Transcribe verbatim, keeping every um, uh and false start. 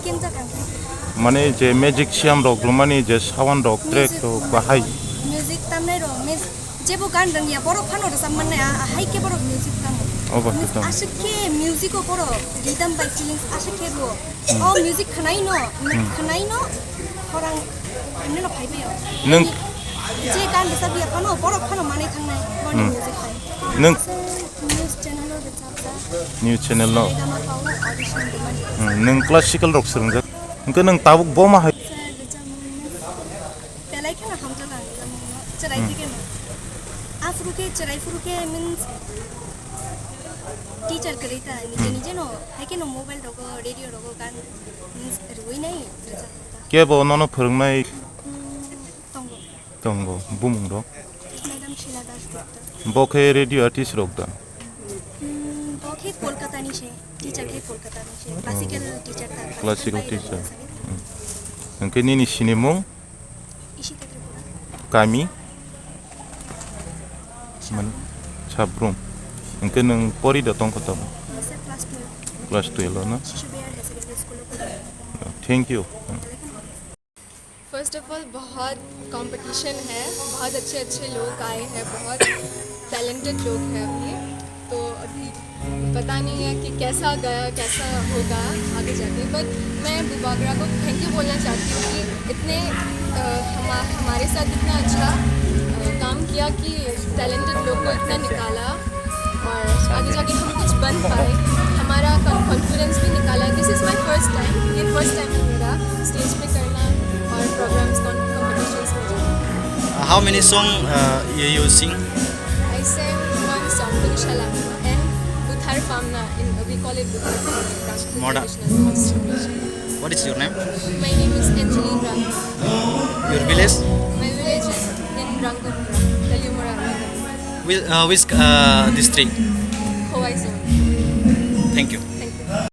Kemjak ang. Mane je magic siam rok rwmani je sound rok track Music to bahai. Music tamnai rok, music jebo gan rwngya borok phano rwchap mannai, a, a hai khe borok music tamo. Obo Mus-, khe tamo. Aswk khe music o borok rhythm by feelings aswk khe rwo. Hmm. O music khwnai no, Hmm. khwnai no, khorang emne no phai baio. Nwng Je gan rwchap ya phano borok phano manai thangnai boni Hmm. music hai. Nwng Aswk news channel o rwchap New channel no. Saregama pa o audition rwmani. Hmm, nwng classical rok swrwngjak. Hwnkhe nwng tabuk bo ma hai. Sir, rwchapmung no belai kheno hamjak ang rwchapmung no. Chwrai Hmm. khe no. Aphuru khe, chwrai phuru khe means teacher kwrwi ta, nije Hmm. nije no, hai khe no mobile rogo, radio rogo gan means rwui nai rwchap ta. Kebo nono phwrwngnai? Hmm, tongo. Tongo, bumung rok? Madam Sheila Das Gupta. Bo khe radio artist rok da? Hmm, bo khe Kolkata ni se, teacher khe Kolkata ni se, classical teacher ta, Classical classical teacher. Hmm. Hwnkhe nini sinimung? Ishita Tripura. Kami? Sabrum. Man, Sabrum. Hwnkhe nwng pori da tongkha tamo? Yes, sir, class twelve. Class twelve o na? Shishu Bihar Higher Secondary School o pori. Thank you. Hmm. First of all, बहुत कंपटीशन है, बहुत अच्छे अच्छे लोग आए हैं, बहुत टैलेंटेड लोग हैं अभी। तो अभी पता नहीं है कि कैसा गया, कैसा होगा आगे जाके। बट मैं बुबागरा को थैंक यू बोलना चाहती हूँ कि इतने, अ, हमा-, हमारे साथ इतना अच्छा, अ, काम किया कि टैलेंटेड लोग को इतना निकाला। और आगे जाके हम कुछ बन पाए। हमारा कॉन्फिडेंस भी निकाला है। This is my first time, ये फर्स्ट टाइम है मेरा स्टेज पे करना और प्रोग्राम्स, कॉम्पिटिशंस में जाना। How many song, uh, you, you sing? I sang one song, Punishala, and Buthar Famna, in, we call it Buthar Famna, Modern. Traditional dance. What is your name? My name is Anjali Rang. Your village? My village is in Rangapura, Taliamura. Which, uh, which, uh, district? Khowai zone. Thank you.